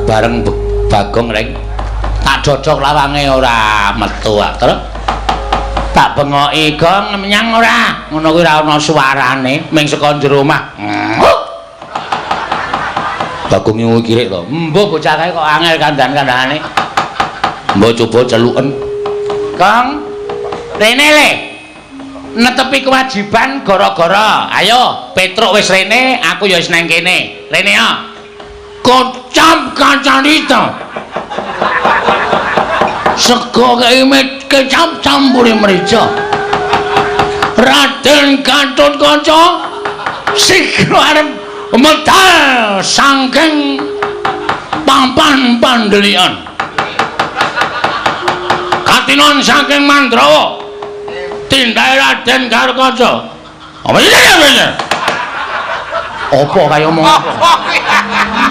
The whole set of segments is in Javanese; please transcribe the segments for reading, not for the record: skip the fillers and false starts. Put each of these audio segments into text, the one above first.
bareng Bagong reng. Tak dodok lawange ora metu ah. Terus tak bengoki, "Gong, menyang ora?" Ngono kuwi ora ana suarane, ming saka jero omah. Bagong nyuwun kirik to. Mbuh bocah kae kok angel kandhan-kandhane. Mbok coba celuken. Gong, rene le. Netepi kewajiban gara-gara. Ayo, Petruk wis rene, aku ya wis nang kene. Rene ya. Kocap kacarita. Sego kei kecap campuri merica. Raden Gatotkaca sigra arep medal saking papan pandelian. Katinon saking Mandrawa. Tindake Raden Gatotkaca. Apa iki? Apa kaya omong apa?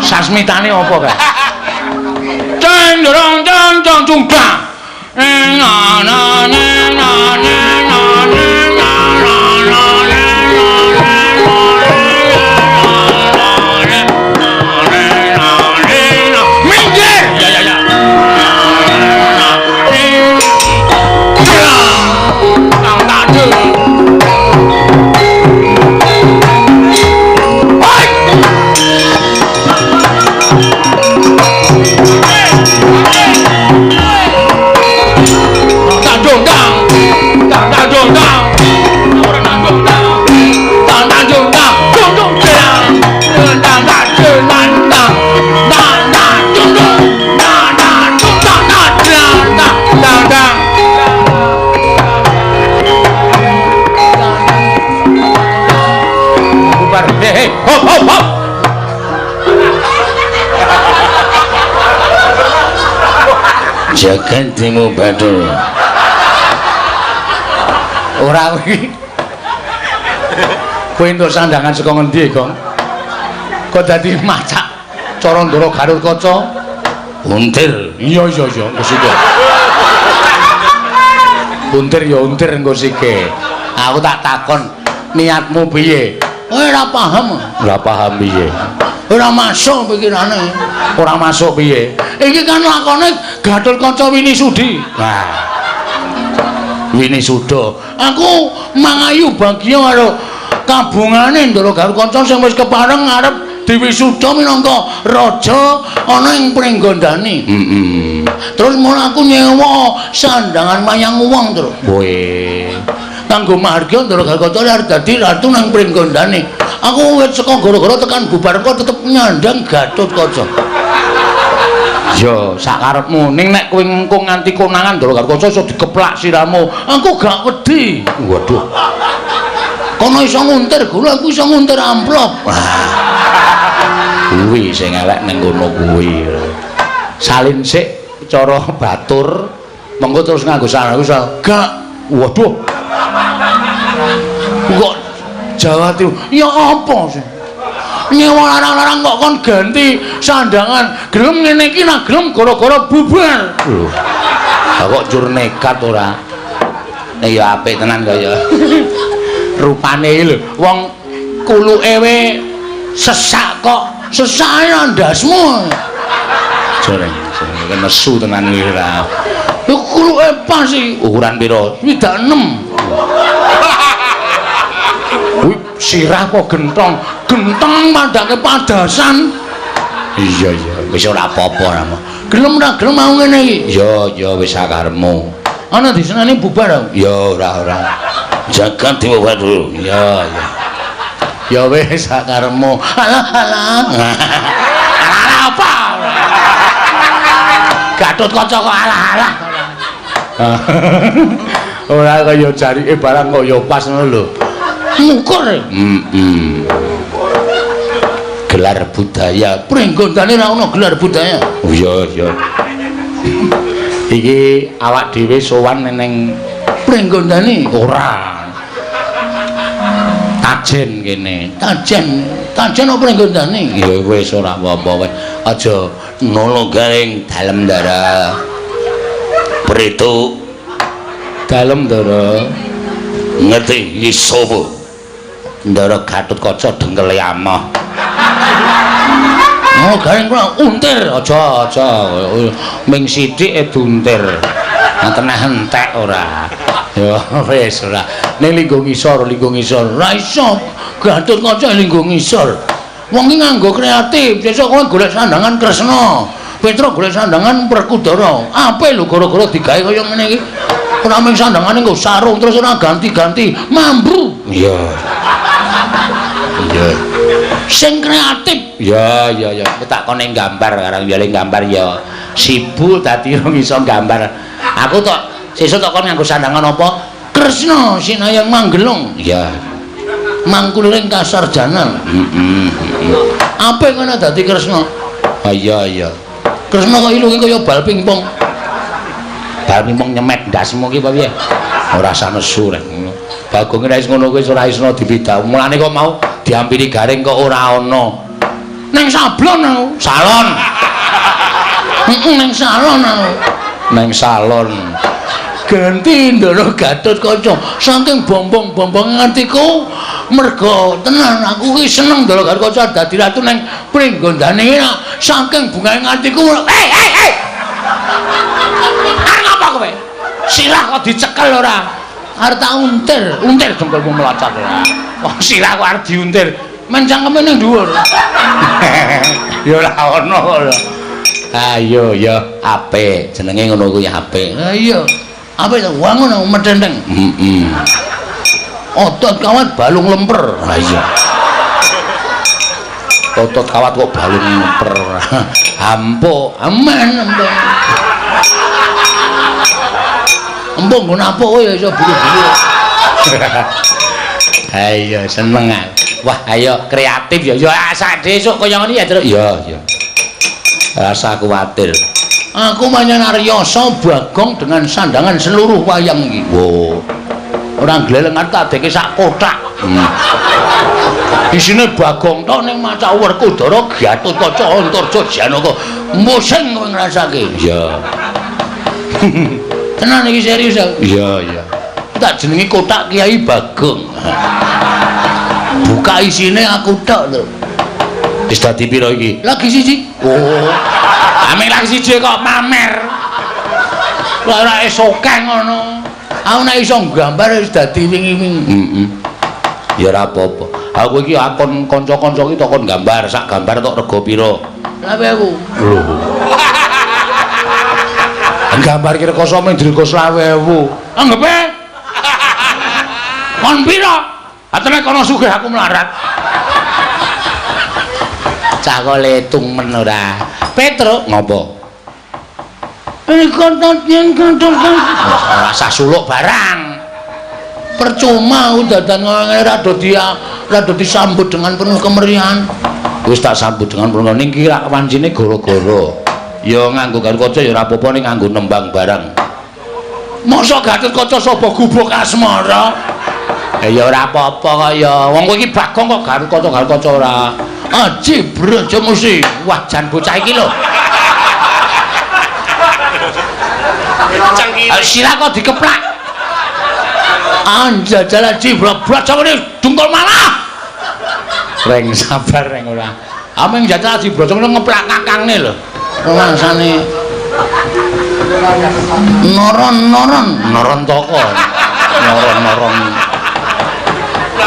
Sasmitane apa kae? Ceng dorong ceng ceng cungkang. Na na na na na na na na na na. Minggir. Ya ya ya. Tang tadu. Jagat Demo Bathara. Ora kuwi. Kowe entuk sandangan saka ngendi, Gong? Kok dadi macak cara Ndara Gatotkaca? Untir. Iya iya iya, engko sike. Untir ya untir engko sike. Aku tak takon, niatmu piye? Ora paham. Ora paham piye? Ora masuk pikirane. Ora masuk piye? Iki kan lakone Gatotkaca Winisudi. Nah. Winisuda. Aku mangayu bagya karo kabungane Ndara Gatotkaca sing wis kepareng arep diwisuda minangka raja ana ing Pringgondani. Heeh. Terus mula aku nyewa sandangan wayang wong, Tru. Kowe kanggo marga Ndara Gatotkaca arep dadi ratu nang Pringgondani. Aku wis saka gara-gara tekan bubar kok tetep nyandang Gatotkaca. Yo, sakarepmu. Ning nek kowe ngengkung nganti konangan Ndara Gatotkaca iso dikeplak siramu. Aku gak wedi. Waduh. Kono iso nguntir gula, aku iso nguntir amplop. Wah. Kuwi sing elek ning kono kuwi. Salin sik cara batur, mengko terus nganggo sarung iso. Gak. Waduh. Kok Jawa Timur. Ya apa sih? Nyewa larang-larang kok kon ganti sandangan. Gelem ngene iki nah gelem gara-gara bubar. Lho. Lah kok jur nekat ora? Nek ya apik tenan kaya. Rupane iki lho, wong kuluke we sesak kok. Sesake ndasmu. Jare, nesu tenan kuwi ora. Lho kuluke pas iki. Ukuran pira? 66. Kuwi sirah apa gentong? Gentong padake padasan. Iya iya, wis ora apa-apa ora. Gelem ora gelem mau ngene iki. Iya iya wis sakarepmu. Ana diseneni bubar. Ya ora ora. Jagat Dewa Bathara. Iya iya. Ya wis sakarepmu. Alah alah. Alah apa? Gatotkaca kok alah alah. Ora kaya jarike barang kok ya pas ngono lho. Ngukur. Heeh. Gelar budaya. Pringgondane ora ono gelar budaya. Oh iya iya. Iki awak dhewe sowan ning Pringgondane ora. Tajen kene. Tajen. Tajen apa Pringgondane? Ya wis ora apa-apa wis. Aja nolo garing dalem Ndara. Pretu dalem Ndara. Ngerti iki sapa? Ndara Gatotkaca dengkele amoh. Oh, garing kula untir, aja aja ming sithik e diuntir. Teneh entek ora. Ya wis ora. Ning linggo ngisor, linggo ngisor. Ora iso. Gatut Kaca linggo ngisor. Wong iki nganggo kreatif, sesuk kowe golek sandangan Kresna. Petruk golek sandangan Werkudara. Apik lho gara-gara digawe kaya ngene iki. Ora mung sandangane nggo sarung terus ora ganti-ganti, mambu. Iya. Iya. Sing kreatif. Ya ya ya, aku tak kon gambar karang ya gambar ya sibuk dadi ora iso gambar. Aku tok sesuk tok kon nganggo sandangan apa? Kresna Sinayang Manggelung. Iya. Mangkuling kasarjanan. Heeh. Apik ngono dadi Kresna. Ah iya iya. Kresna kok ilunge kaya bal pingpong. Bal pingpong nyemet ndasmu ki apa piye? Ora usah nesu rek ngono. Bagong nek wis ngono kuwi ora iso dipidak. Mulane kok mau diampiri garing kok ora ana. Neng sablon aku. Salon. Heeh, neng salon aku. Neng salon. Ganti Ndara Gatut Kaca saking bombong-bombong atiku merga tenan aku ki seneng Ndara Gatut Kaca dadi ratu neng pringgondane saking bungahe atiku. Hei hei hei. Arep ngapa kowe? Sirah kok dicekel ora? Arep tak untir, untir dengkulmu melocot ora. Wah, sirah kok arep diuntir. Men cangkeme ning dhuwur. Ya ora ono kok. Ayo ya apik, jenenge ngono kuwi apik. Ha iya. Apik to, wangun metenteng. Heeh. Otot kawat balung lemper. Ha iya. Otot kawat kok balung lemper. Ampuk, aman empuk. Empuk nggo napuk ya iso buru-buru. Ayo seneng aku. Wah, ayo kreatif ya. Ya sak esuk kaya ngene ya, Truk. Iya, iya. Rasa kuwatir. Aku manyan Aryasa Bagong dengan sandangan seluruh wayang iki. Wo. Ora gleleng tak deke sak kothak. Isine Bagong tok ning maca Werkudara Gatut Kaca Antarja Janaka. Musing kowe ngrasake. Iya. Tenan iki serius aku. Iya, iya. Tak jenengi kothak Kiai Bagong. Buka isine aku tok lho. Wis dadi pira iki? Lagi siji. Oh. Ame lagi siji kok pamer. Lah ora esoke ngono. Aku nek iso nggambar wis dadi wingi-wingi. Heeh. Ya ora apa-apa. Aku iki akon kanca-kanca iki tok kon gambar, sak gambar tok rega pira? 20.000. Lho. Gambar iki rekoso mung dirego 20.000. Anggepe. Kon pira? Atene kono sugih aku melarat. Cah kok letung men ora. Petruk ngopo? Ora usah suluk barang. Percuma dadan ngene rada disambut dengan penuh kemeriahan. Wis tak sambut dengan penuh ning iki rak wancine gara-gara. Ya nganggo Gatut Kaca ya ora apa-apa ning nganggo nembang barang. Mosok Gatut Kaca sapa gubuk asmara? Ya ora apa-apa kaya wong kowe iki Bagong kok Gatut Kaca Gatut Kaca ora. Aji Brajamusti. Wah jan bocah iki lho. Sirah kok dikeplak. Anjajal Aji Brajamusti dungkul malah. Reng sabar reng ora. Ameng jajal Aji Brajamusti ngeplak kakangne lho. Rumangsane noron-noron noron toko. Noron-noron.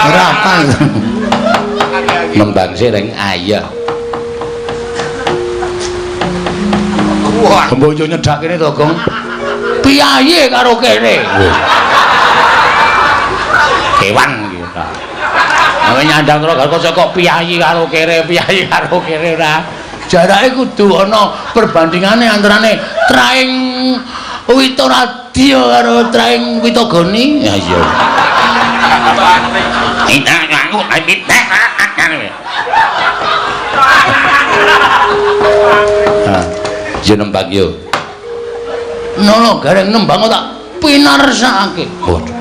Ora apa. Nembang sih reng ayah. Wah, bojo nyedak kene to, Gong. Piyayi karo kene. Kewan iki ta. Nek nyandang karo kaca kok piyayi karo kere, piyayi karo kere ora. Jarake kudu ana perbandingane antarane traing Witoradya karo traing Witogoni. Ya iya. Ya nembang yo. Nono gareng nembang tak pinarsakake. Waduh.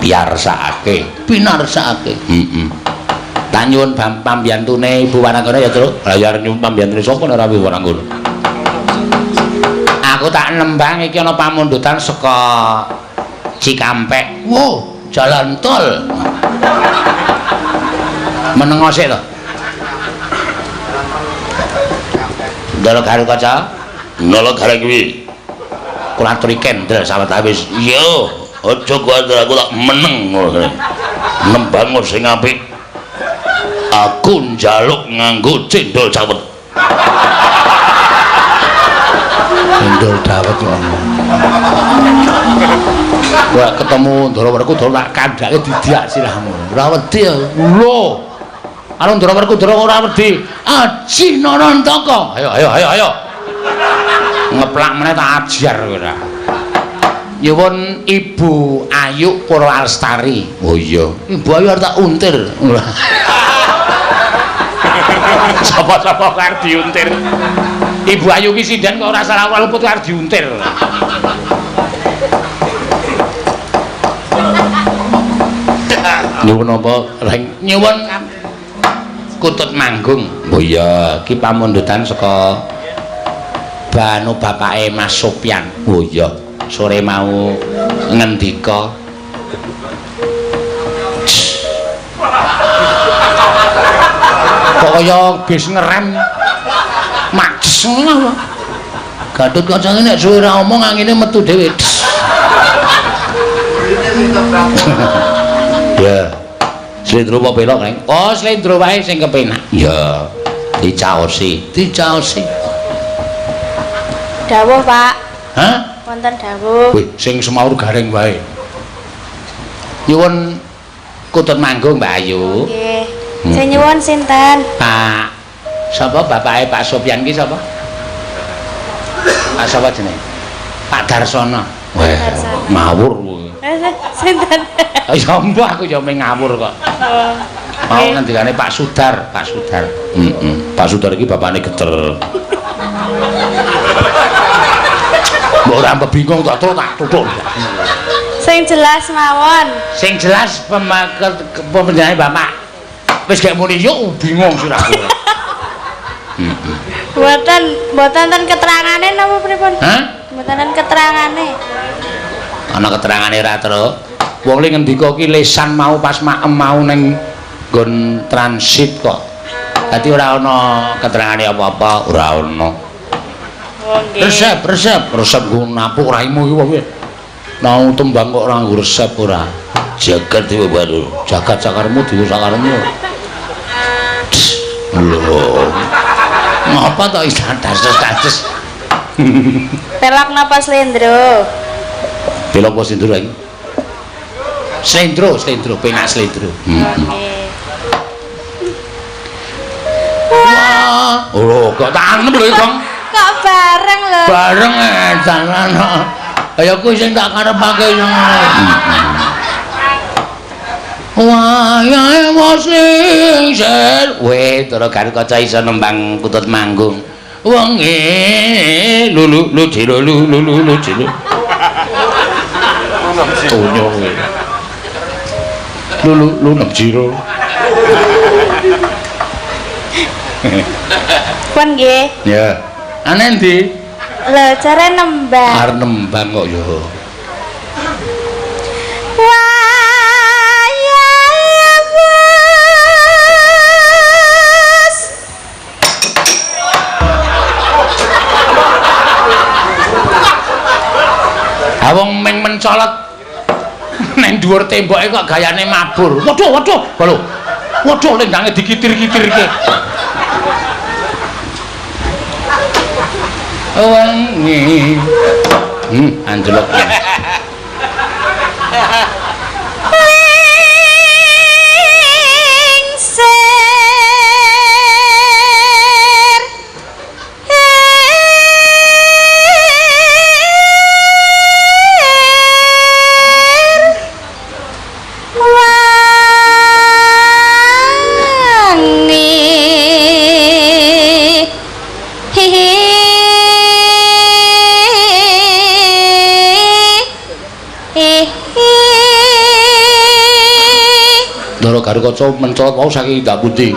Piarsakake, pinarsakake. Heeh. Tak nyuwun pambiyantune Ibu Waranggana ya, Truk. Lah ya arep nyuwun pambiyantune sapa nek ora Ibu Waranggana. Aku tak nembang iki ana pamundutan saka Cikampek. Wow, jalan tol. Menengo sik to. Ndara Garukaca. Nala gareng kuwi. Kula aturi kendel sawetawis. Iya, aja kuwatir aku tak meneng ngono. Nembang sing apik. Aku njaluk nganggo cendol cawet. Cendol dawet ngono. Wah, ketemu Ndara Werkudara tak kandhake didiak sirahmu. Ora wedi. Lho. Karo Ndara Werkudara ora wedi. Aji Narantaka. Ayo ayo ayo ayo. Ngeplak meneh tak ajar kowe ora. Nyuwun Ibu Ayu Purwa Lestari. Oh iya. Ibu Ayu arep tak untir. Sapa-sapa kok arep diuntir. Ibu Ayu ki sinden kok ora salah luput arep diuntir. Nyuwun apa? Nyuwun kutut manggung. Oh iya, ki pamundutan saka banu bapake Mas Sopyan. Oh iya, sore mau ngendika. Kok kaya bis ngerem. Majes ngono. Gatotkaca nek suwe ora omong angine metu dhewe. Ya. Slendro apa pelok, Reng? Oh, slendro wae sing kepenak. Ya. Dicaosi, dicaosi. Dawuh, Pak. Hah? Wonten dawuh. Wih, sing semaur garing wae. Nyuwun kutut manggung, Mbak Ayu. Nggih. Sing nyuwun sinten? Pak. Sapa bapake Pak Sopyan ki sapa? Pak sapa jenenge? Pak Darsono. Wah, ngawur kowe. Sinten? Ya mbah aku ya mung ngawur kok. Oh. Mau ngendikane Pak Sudar, Pak Sudar. Heeh. Pak Sudar iki bapakne geter. Mbok ora bingung tak tak tutuk. Sing jelas mawon. Sing jelas pembenane bapak. Wis gek muni yo bingung sirahku. Heeh. Mboten, mboten enten keterangane napa pripun? Hah? Mboten enten keterangane. Ana keterangane ra, Tru? Wong li ngendika ki lesan mau pas maem mau ning nggon transit kok. Dadi ora ana keterangane apa-apa, ora ana. Oh nggih. Resep, resep, resep nggo napuk raimu iki wae. Nang tembang kok ora nggo resep ora. Jagat dewa baru. Jagat sakarmu dewa sakarmu. Lho. Ngapa to iso dados-dados? Pelok napa slendro? Pelok apa slendro iki? Slendro, slendro, penak slendro. Nggih. Wah, lho kok tak anem lho, Kong. Kok bareng lho. Bareng edan. Kaya kuwi sing tak karepake ngono. Wayahe sing ser. Weh, Ndara Garukaca iso nembang kutut manggung. Wengi lulu lu jero lu lu lu jero. Tonyo kowe. Lulu lu nem jero. Pun nggih. Ya. Ane endi? Lho, jare nembang. Arep nembang kok ya. Wayahe wis. Ha wong meng mencolot neng dhuwur temboke kok gayane mabur. Waduh, waduh. Lho. Waduh lendange dikitir-kitirke. Wengi. Anjlok. Lingsir. Wangi. Ndara Garukaca mencolot wau saking indak pundi?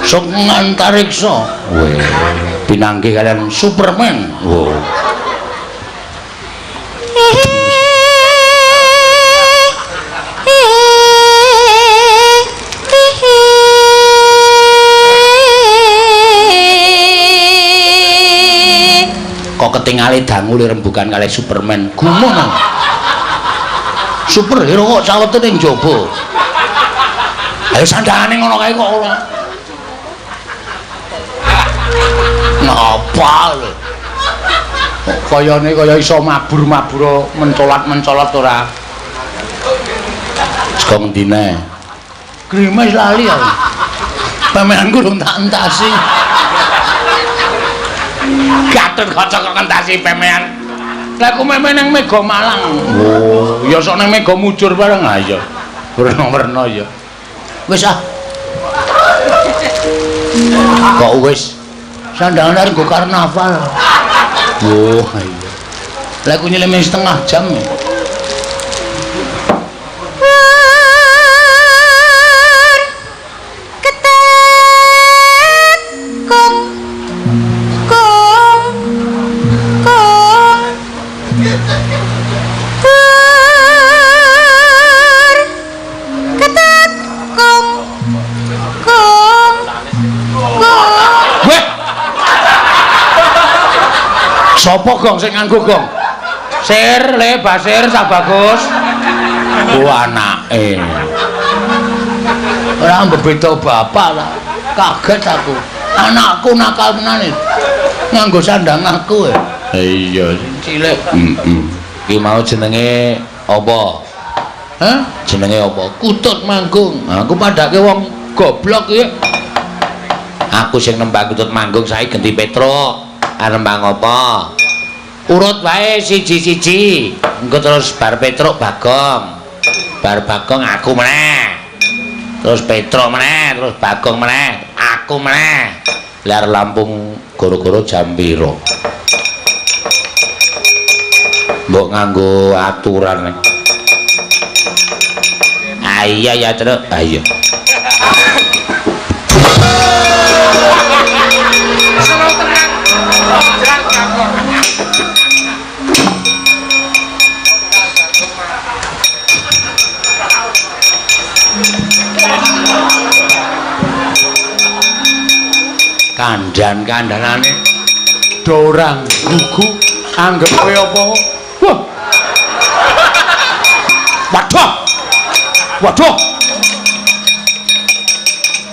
Sok ngantariksa. Weh, pinanggih kalian Superman. Wow. Kok ketingale dangu le rembugan kalih Superman. Gumun. Superhero kok cawete ning jaba. Ayo sandangane ngono kae kok ora. Ngapa lho? Kok kayane kaya iso mabur-mabur mencolat-mencolot ora. Saka ngendine? Grimes lali aku. Pemeanku durung tak entasi. Gatot kaca kok ngentasi pemean. Lah aku meme nang Mega Malang. Oh, ya sok nang Mega Mujur bareng ah ya. Werna-werna ya. Wis ah. Kok wis sandangan arep nggo karnaval. Oh, iya. Lah aku nyeleme setengah jam. Ya. Sopo gong sing nganggo gong? Sir, le Basir cah bagus. Oh anake. Ora mbebeda bapak lah. Kaget aku. Anakku nakal tenan. Nganggo sandang aku. Iya, cilik. Heeh. Iki mau jenenge apa? Hah? Jenenge apa? Kutut Manggung. Aku padake wong goblok iki. Aku sing nembang Kutut Manggung saiki genti Petruk. Nembang apa? Urut wae siji-siji. Engko terus bar Petruk Bagong. Bar Bagong aku meneh. Terus Petruk meneh, terus Bagong meneh, aku meneh. Lar lampung goro-goro jam piro? Mbok nganggo aturan. Ah iya ya, Truk. Ah iya. Kandhan-kandhanane dorang gugu anggep kowe apa? Wah. Waduh. Waduh.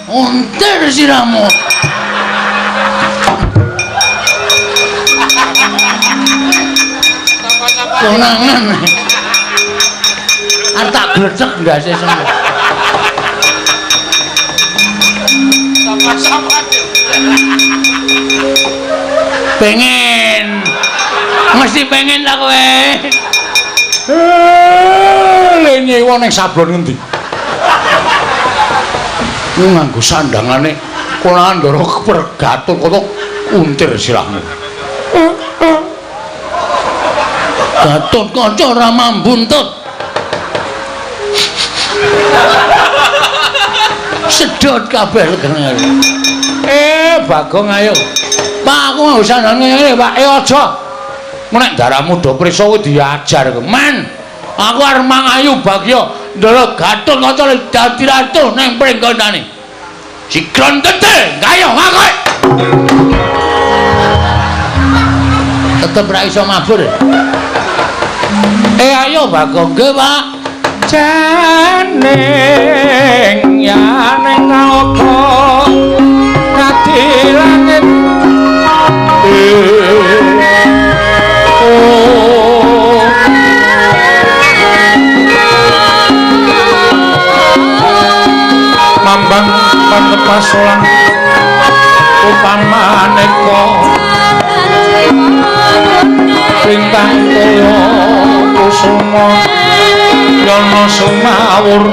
Untir siramu. Konangan. Arep tak glecek ndase semua. Sama-sama. Pengen. Mesti pengen ta kowe. Le nyewa ning sablon ngendi? Ku nganggo sandangane konangan ndara pergatul kono untir sirahmu. Gatot Kaca ora mambuntut. Sedot kabeh legene. Bagong ayo. Pak aku nganggo sandang ngene, Pak. Aja. Nek darahmu do prisa kuwi diajar. Men, aku arep mangayu bagya ndelok Gatot Kaca dadi ratu ning pringgonane. Sikron tete, gayo ngakoe. Tetep ra iso mabur. Ayo Bagong nggih, Pak. Janing yaning naga ngadi langit. Mambang panepasolan upamaneka bintang toya kusuma yana sumawur.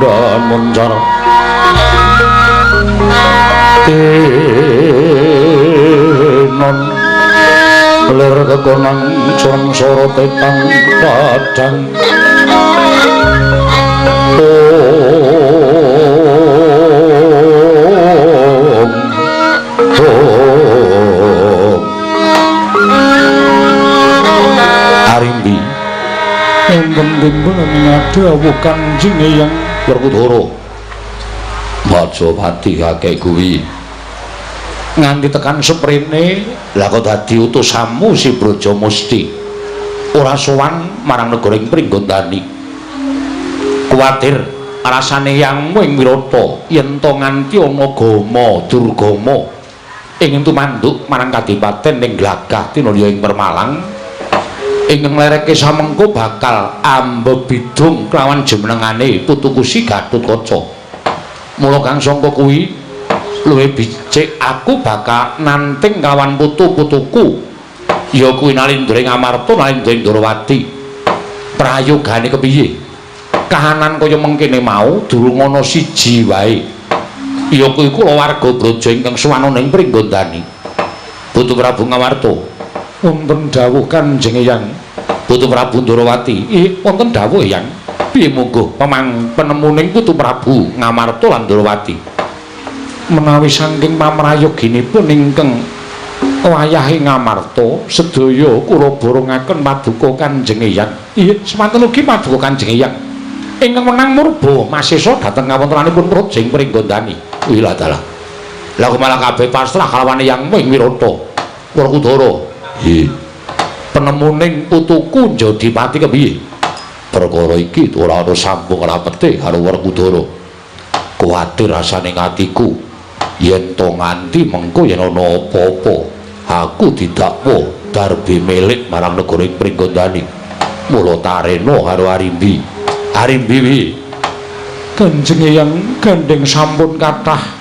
Pandan muncar tinon lir kekonang curang sorote tang padang om om Arimbi enten timbulan ngadhawuh Kanjeng Eyang Werkudara Bajapati kakek kuwi nganti tekan seprene lah kok dadi utusanmu si Brajamusti ora sowan marang negara ing Pringgondani kuwatir rasane yangmu ing Wirata yen to nganti ana gama durgama ing tumanduk marang kadipaten ning Glagah tinulya ing Permalang ingkang lereke samengko bakal ambebidung kelawan jumenengane putuku si Gatotkaca. Mula kang sangka kuwi luwih becik aku bakal nanting kawan putu-putuku ya kuwi Nalindra ing Amarta Nalindra ing Ndrawati. Prayogane kepiye? Kahanan kaya mengkene mau durung ana siji wae. Ya kuwi kulawarga Braja ingkang suwana ing Pringgondani. Putu Prabu Ngamarta wonten dawuh Kanjeng Eyang. Putu Prabu Ndrawati, wonten dawuh Eyang. Piye mungguh pemang penemuning Putu Prabu Ngamarta lan Ndrawati? Menawi saking pamrayoginipun ingkang wayahe Ngamarta sedaya kula borongaken paduka Kanjeng Eyang. Iya, semanten ugi paduka Kanjeng Eyang. Ingkang menang murba masesa dhateng kawontenanipun Praja ing Pringgondani. Wih dalah. Lah kok malah kabeh pasrah kalawan Eyang ing Wirata. Werkudara. Nggih. Penemuning putuku Jodipati kepiye? Perkara iki ora ana sambung rapete karo Werkudara. Kuwatir rasane atiku yen to nganti mengko yen ana apa-apa, aku didakwa darbe milik marang negara ing Pringgondani. Mula tarena karo Arimbi. Arimbi wi Kanjeng Eyang gandeng sampun kathah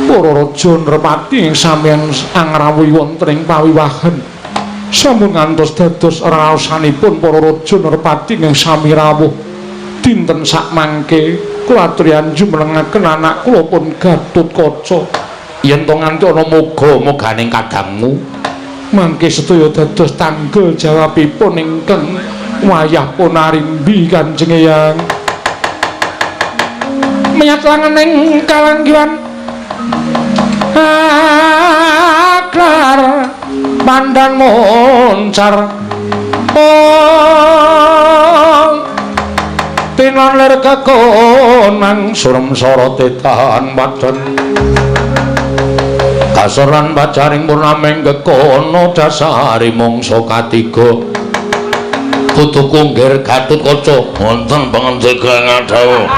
para raja nrepati ing sampeyan angrawuhi wonten ing pawiwahan. Sampun ngantos dados raosanipun para raja nrepati ing sami rawuh. Dinten sakmangke kula aturi jumenengaken anak kula pun Gatotkaca. Yen to nganti ana moga-moganing kadangmu, mangke sedaya dados tanggel jawabipun ingkang wayah pun Arimbi Kanjeng Eyang. Menyat langening kalanggihan aklar pandan moncar ong tinon lir kekonang surem sorote tahan padhan kasoran pacaring purnaming kekono dasari mangsa katiga putuku nggir Gatotkaca wonten pangendika ngadhawuh.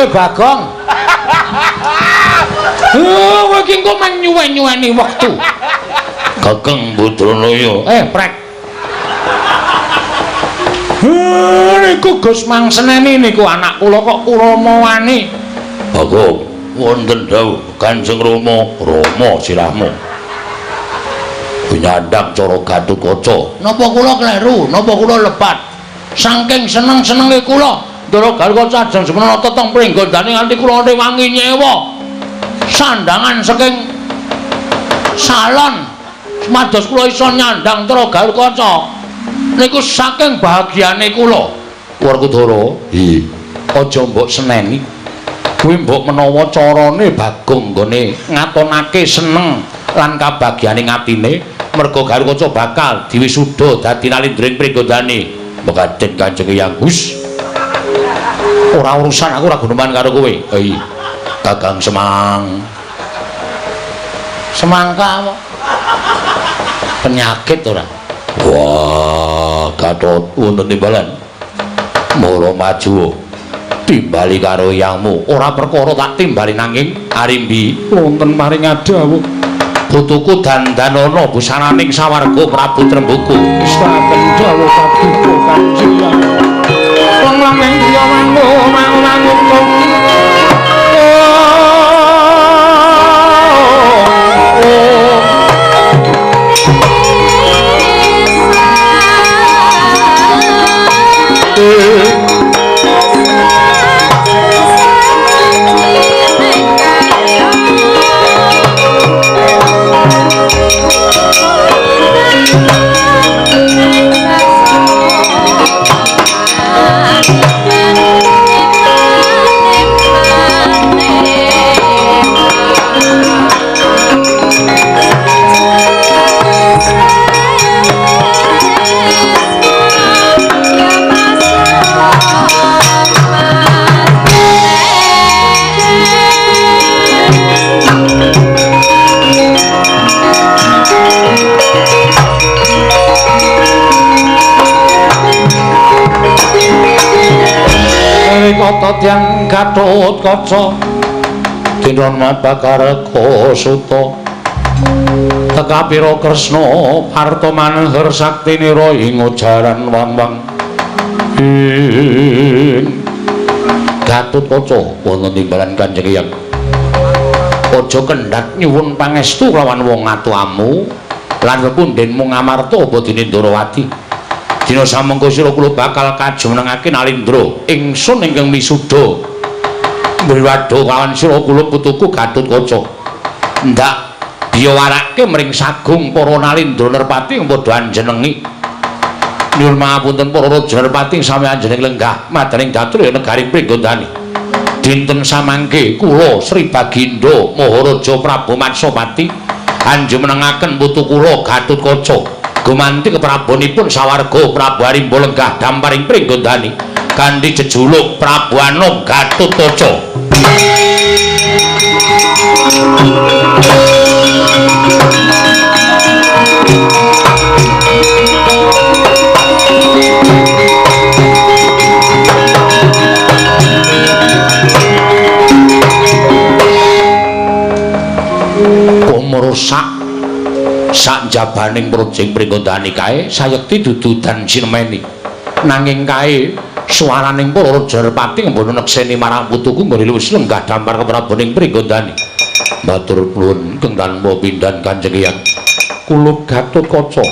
Bagong. Oh, iki engko menyuwen-nyuweni wektu. Kakang Budranaya. Prek. Niku Gus Mangseneni niku anak kula kok kuramawane. Bagong, wonten dawuh Kanjeng Rama, Rama sirahmu. Nyandang cara Gatotkaca. Napa kula kleru? Napa kula lepat? Saking seneng-senenge kula, Ndara Gatotkaca ajeng semono teng Pringgondani nganti kula rewangi nyewa sandangan saking salon supados kula iso nyandang Ndara Gatotkaca. Niku saking bahagiane kula. Werkudara, hi, aja mbok seneni. Kuwi mbok menawa carane Bagong nggone ngatonake seneng lan kabagyane atine merga Gatotkaca bakal diwisuda dadi Nalindra ing Pringgondani. Mekaten Kanjeng Eyang. Hus. Ora urusan aku ora guneman karo kowe. Hei, Kakang Semang. Semangka apa? Penyakit ora? Wah, Gatot wonten timbalan. Mara maju. Timbali karo eyangmu. Ora perkara tak timbali nanging Arimbi wonten paring adhawuh. Putuku dandanana busananing sawarga Prabu Trembuku. Istaken dawuh paduka Kanjeng Eyang. Lang-lang ing griya mangu mangu Kata tiyang Gatotkaca Dinron Bakar Suta Tekapira Kresna Parta Manher Saktinira ing ujaran wang-wang ing Gatotkaca wonten timbalan Kanjeng Hyang. Aja kendhat nyuwun pangestu lawan wong atuamu lan pepundhenmu Ngamarta apa dene Ndarawati. Dina samengko sira kula bakal kajumenengake Nalindra ingsun ingkang misuda mriwadha kawan sira kula putuku Gatotkaca. Ndak biyawarake mring sagung para Nalindra Nerpati ing padha anjenengi. Nyuwun pangapunten para raja Nerpati sami anjeneng lenggah madaning datur negari Pringgondani. Dinten samangke kula Sri Bagindo Maharaja Prabu Matsapati anjumenengaken putu kula Gatotkaca gumanti keprabonipun sawarga Prabu Arimba lenggah damparing Pringgondani kanthi jejuluk Prabu Anom Gatotkaca. Kumrusak sak jabaning projeng Pringgondani kae sayekti dudu dan sinemeni, nanging kae suaraning para raja Nerpati mboten nekseni marang putuku nggone wis lenggah dampar kepraboning Pringgondani. Matur nuwun keng tanpa pindhan Kanjeng Hyang. Kula Gatotkaca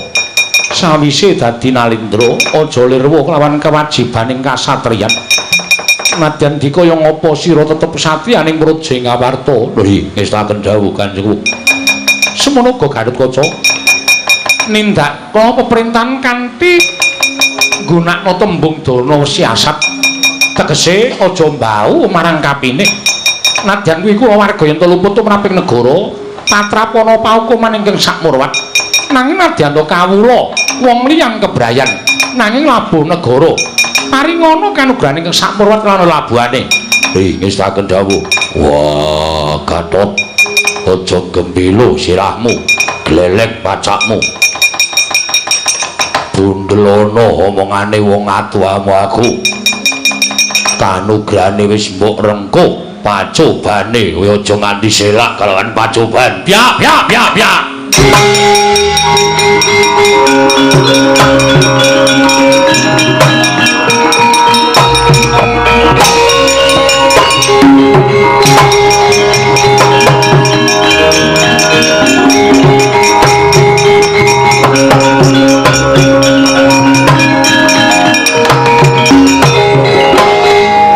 sawise dadi Nalindra aja lirwa kelawan kewajibaning kasatriyan. Nadyan dikaya ngapa sira tetep satriyaning Praja Ngawarta. Lho ngestaken dawuh Kanjeng. Semono uga Gatotkaca nindakake peperintahan kanthi nggunakna tembung dana siasat, tegese aja mbau marang kapine. Nadyan kuwi kula warga yen luput tumraping negara patrapana paukuman ingkang sakmurwat, nanging nadyan to kawula wong liyan kebrayan nanging labuh negara paringana kanugrahan ingkang sakmurwat lan labuhane. Ngestaken dawuh. Wah, Gatot, aja gembilo sirahmu, glelek pacakmu. Bundelono omongane wong atuamu aku. Kanugrahane wis mbok rengkuh, pacobane kowe aja nganti selak kalawan pacoban. Pyak pyak pyak pyak.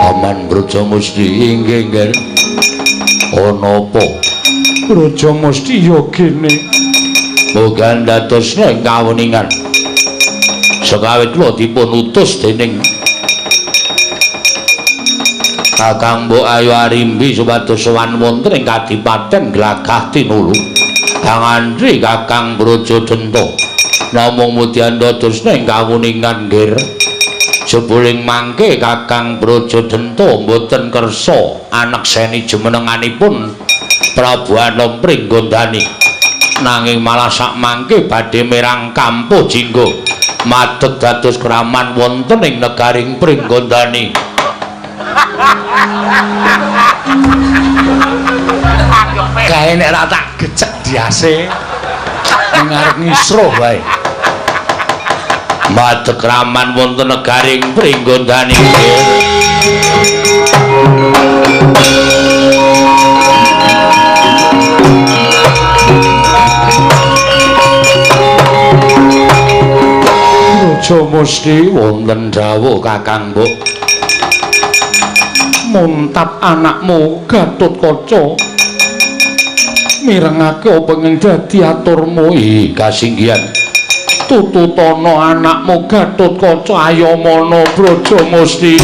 Aman Brajamusti inggih nggih. Ana apa? Brajamusti ya gene. Muga ndadosna ing kawuningan. Sekawit kula dipun utus dening Kakang Mbok Ayu Arimbi supados sowan wonten ing Kadipaten Glagah Tinulu. Pangandri Kakang Brajadenta. Namung mudyan dadosna ing kawuningan nggih. Jebuling mangke Kakang Brajadenta mboten kersa anekseni jumenenganipun Prabu Anom Pringgondani. Nanging malah sak mangke badhe merang kampuh jingga madeg dados kraman wonten ing negaring Pringgondani. Kae nek ora tak gecek diase ning arep ngisruh wae. Madeg kraman wonten negaring Pringgondani. Brajamusti wonten dawuh Kakang Mbok. Muntap anakmu Gatotkaca mirengake apa ing dadi aturmu. Ih, kasinggihan. Tututana anakmu Gatotkaca ayamana Brajamusti.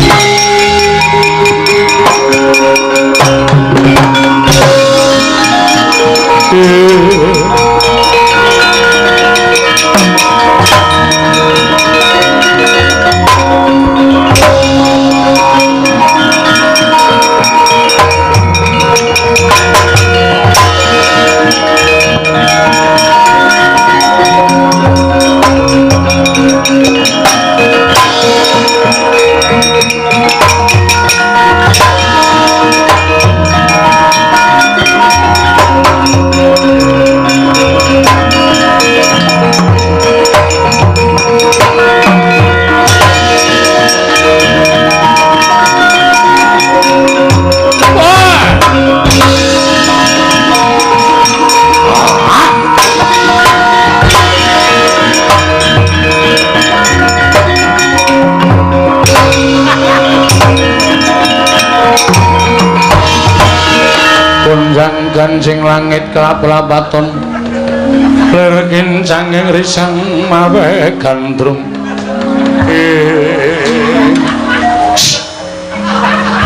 Gendang ganjing langit kelap-lapaton lir kincanging risang mawe gandrung.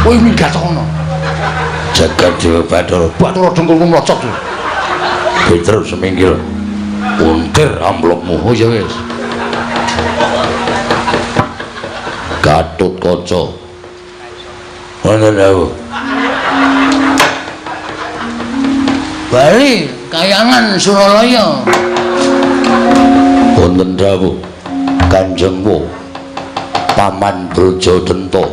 Kowe minggat kono. Jagat Dewa Bathara. Bathara dengkulmu mlocot. Petruk seminggil. Untir amplopmu. Oh ya wis. Gatut Kaca. Wonten dawuh. Bali kayangan Suralaya. Wonten dawuh Kanjeng Wo. Paman Brajadenta.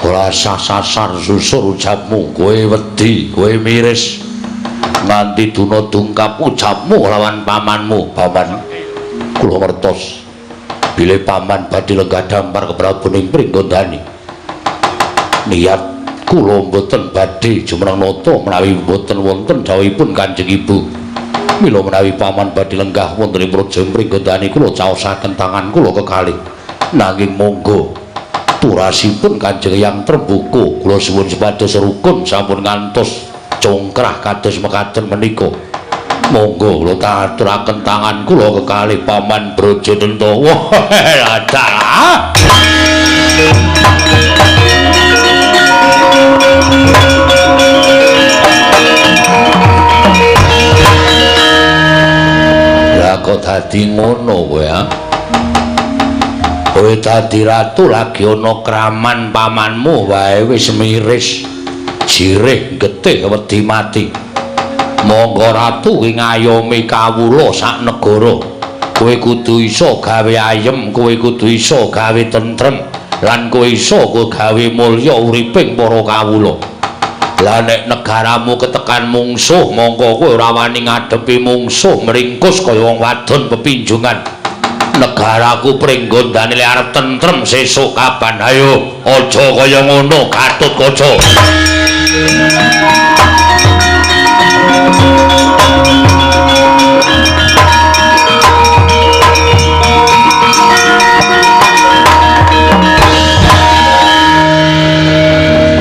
Ora sasar susur ucapmu, kowe wedi, kowe miris. Nganti duna dungkap ucapmu lawan pamanmu. Paman kula ngertos bilih paman badhe lenggah dampar ke Prabu ing Pringgondani. Niat kula mboten badhe jumeneng nata menawi mboten wonten dawuhipun Kanjeng Ibu. Mila menawi paman badhe lenggah wonten ing Praja Pringgondani kula caosaken tangan kula kekalih. Nanging monggo turasipun Kanjeng Eyang Trembuka kula suwun supados rukun sampun ngantos congkrah kados mekaten menika. Monggo kula aturaken tangan kula kekalih Paman Brajadenta. Wah, dalah. Lah kok dadi ngono kowe ha? Kowe dadi ratu lagi ana kraman pamanmu wae wis miris. Jirih getih wedi mati. Monggo ratu ki ngayomi kawula sak negara. Kowe kudu iso gawe ayem, kowe kudu iso gawe tentrem, lan kowe iso gawe mulya uriping para kawula. Lah nek negaramu ketekan mungsuh, mongko kowe ora wani ngadepi mungsuh mringkus kaya wong wadon pepinjungan. Negaraku Pringgondani lek arep tentrem sesuk kapan? Ayo, aja kaya ngono Gatotkaca.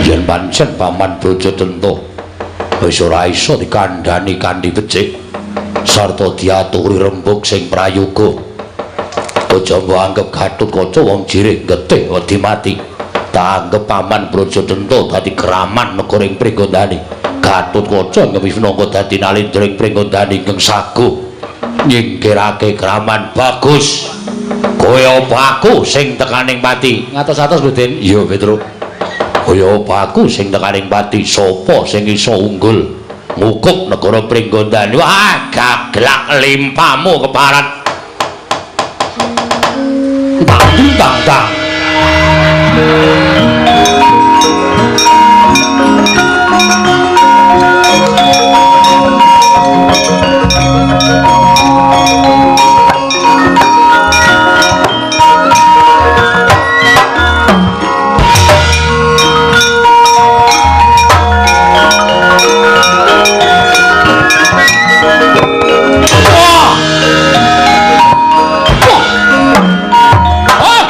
Yen pancen Paman Brajadenta wis ora iso dikandhani kanthi becik sarta diaturi rembug sing prayoga. Aja mbok anggep Gatotkaca wong jirih getih wedi mati. Tak anggep Paman Brajadenta dadi kraman negara ing Pringgondani. Gatotkaca ingkang minangka dadi nalendra ing Pringgondani ingkang saguh nyingkirake kraman. Bagus. Kowe apa aku sing tekaning pati? Ngatos-atos lho, Den. Iya, Petruk. Kowe apa aku sing tekaning pati? Sapa sing iso unggul ngukup negara Pringgondani? Wah, gaglak limpamu keparat. Tang tang tang. Wah! Wah!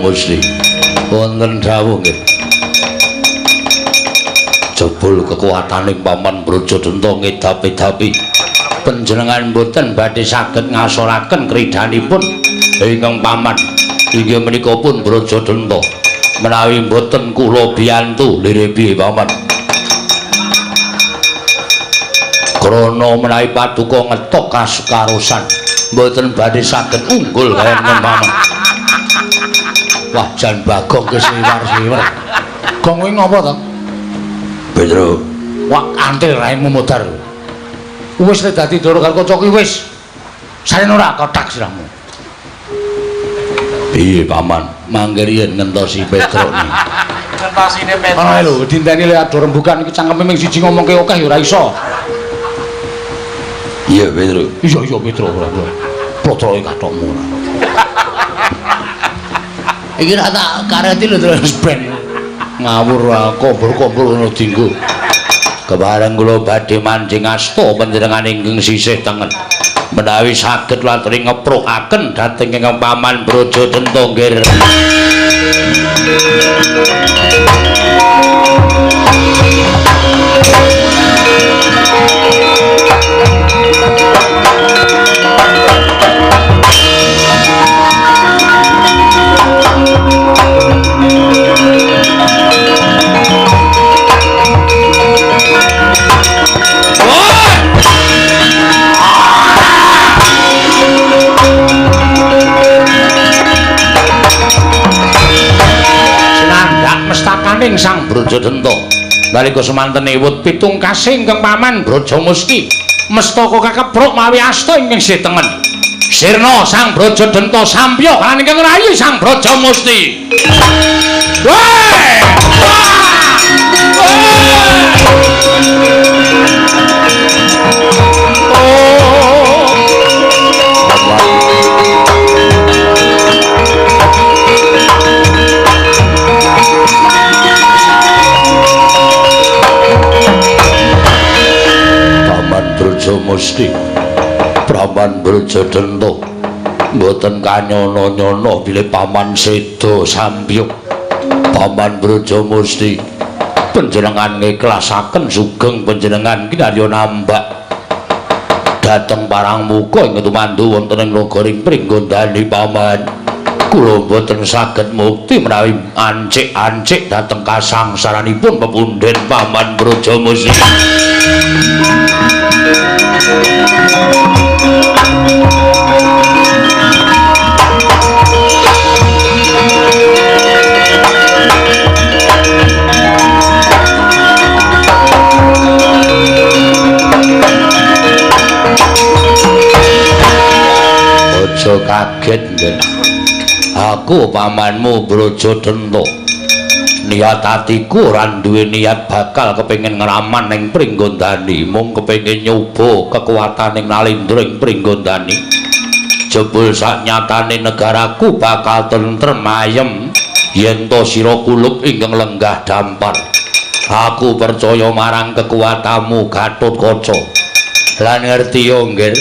Musti. Wonten dawuh nggih. Jebul kekuataning Paman Brajadenta ngedap-edapi. Panjenengan mboten badhe saged ngasoraken kridanipun ingkang paman. Inggih menika pun Brajadenta. Menawi mboten kula biyantu lire piye paman. Krana menawi paduka ngetok kasukarosan mboten badhe saged unggul kaliyan paman. Wah jan Bagong kesiwar-siwar. Gong kuwi ngopo to? Petro. Wah antil raimu modar. Wis nek dadi ndoro karo kanca kuwi wis. Sarene ora kothak sirahmu. Piye paman? Mangke riyen ngentosi Petruk ni. Ngentosine Petruk. Ana lho dinteni le ado rembukan iki cangkeme ming siji ngomongke akeh ya ora iso. Iya Petruk. Iya iya Petruk ora. Plotroke kathokmu ora. Iki ra tak kareti lho terus ben. Ngawur kombor-kombor ngono dinggo. Kepareng kula badhe manjing asta panjenengan ingkang sisih tengen. Menawi saged latri ngeprukaken dhateng ingkang Paman Brajadenta nggih. Mestakaning Sang Brajadenta nalika semanten ewut pitung kasih ingkang Paman Brajamusti mestaka kakebruk mawi asta ingkang sisih tengen. Sirna Sang Brajadenta sampya lan ingkang rayi Sang Brajamusti. Weh! Paman Brajamusti, Paman Brajadenta mboten kanyono-nyono bilih paman seda sampyuk. Paman Brajamusti panjenengan ngiklasaken sugeng panjenengan kinarya nambak dhateng parang muka ing tumandu wonten ing nagaring Pringgondani paman. Kula mboten saged mukti menawi ancik-ancik dhateng kasangsaranipun pepundhen Paman Brajamusti. Aja kaget nggih. Aku pamanmu Brajadenta. Niat atiku ora duwe niat bakal kepengin ngraman ning Pringgondani, mung kepengin nyoba kekuataning Nalendra ing Pringgondani. Jebul saknyatane negaraku bakal tentrem ayem yen to sira kulup ingkang lenggah dampar. Aku percaya marang kekuatanmu Gatotkaca. Lan ngerti yo nggih,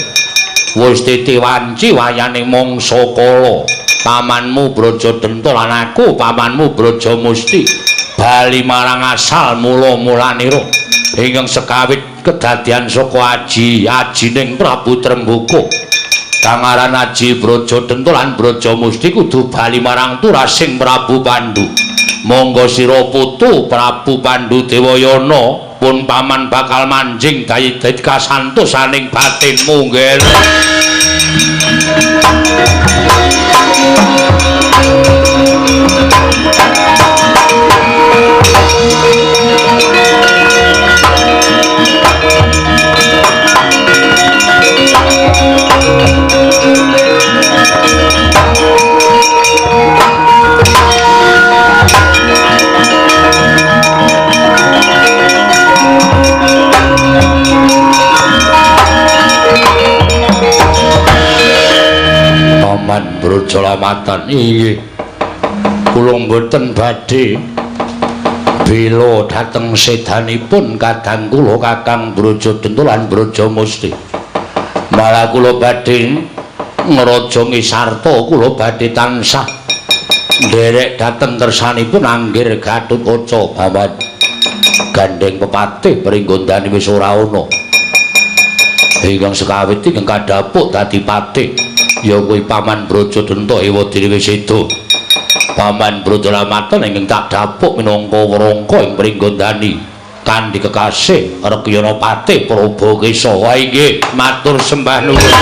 wis titi wanci wayane mangsa kala. Pamanmu Brajadenta lan aku pamanmu Brajamusti bali marang asal mula-mulanira ingkang sekawit kedadian saka aji ajining Prabu Trembaka. Kang aran Aji Brajadenta lan Brajamusti kudu bali marang turasing Prabu Pandu. Monggo sira putu Prabu Pandu Dewayana pun paman bakal manjing dadi kasantosaning batinmu nggih. Paman Brajalamatan inggih kula mboten badhe bela dhateng sedanipun kadang kula Kakang Brajadenta lan Brajamusti. Malah kula badhe ngrajangi sarta kula badhe tansah Nderek dhateng kersanipun Anggir Gatotkaca Bawan. Gandeng pepatih Pringgondani wis ora ana. Ingkang sekawit ingkang kadhapuk dadi patih ya kuwi Paman Brajadenta ewadene wis seda. Paman Brajalamatan ingkang tak dhapuk minangka wrangka ing Pringgondani kanthi kekasih Rekyana Patih Prabakesa. Wah inggih, matur sembah nuwun.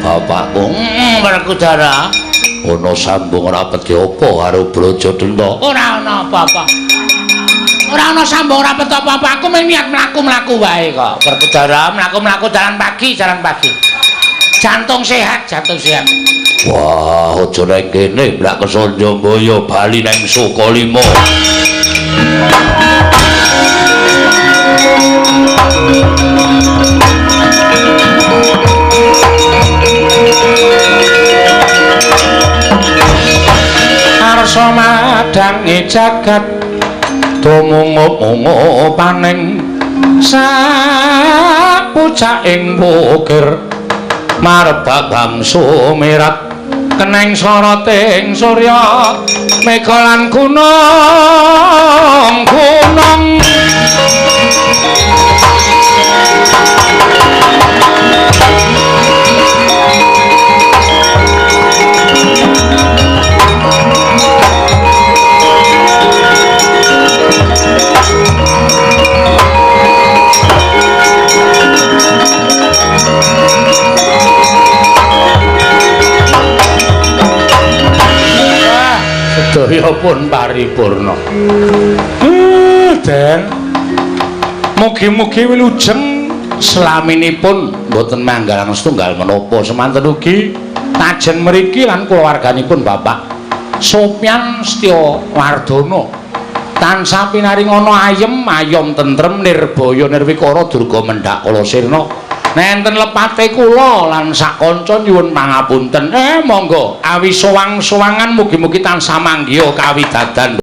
Bapakku, Werkudara, ana sambung ora pedhe apa karo Brajadenta? Ora ana apa-apa. Ora ana sambung ora pedhe apa-apa. Aku mung niat mlaku-mlaku wae kok. Werkudara, mlaku-mlaku jalan pagi, jalan pagi. Jantung sehat, jantung sehat. Wah, aja nang kene, mlak Kesanjambaya bali nang Sukalima. Arsa madhange jagat tumungup-mungup paning sapucaking wukir marbak bangsu mirat keneng soroting surya mega lan gunung gunung. Sedaya pun paripurna. Den. Mugi-mugi wilujeng slaminipun mboten manggalang setunggal menapa semanten ugi tajen mriki lan kulawarganipun Bapak Sopyan Setya Wardana tansah pinaringana ayem ayom tentrem nirbaya nirwikara durga mendhak kala sirna. Nenten lepate kula lan sak kanca nyuwun pangapunten. Monggo awi sowang-sowangan mugi-mugi tansah manggiha kawidadan.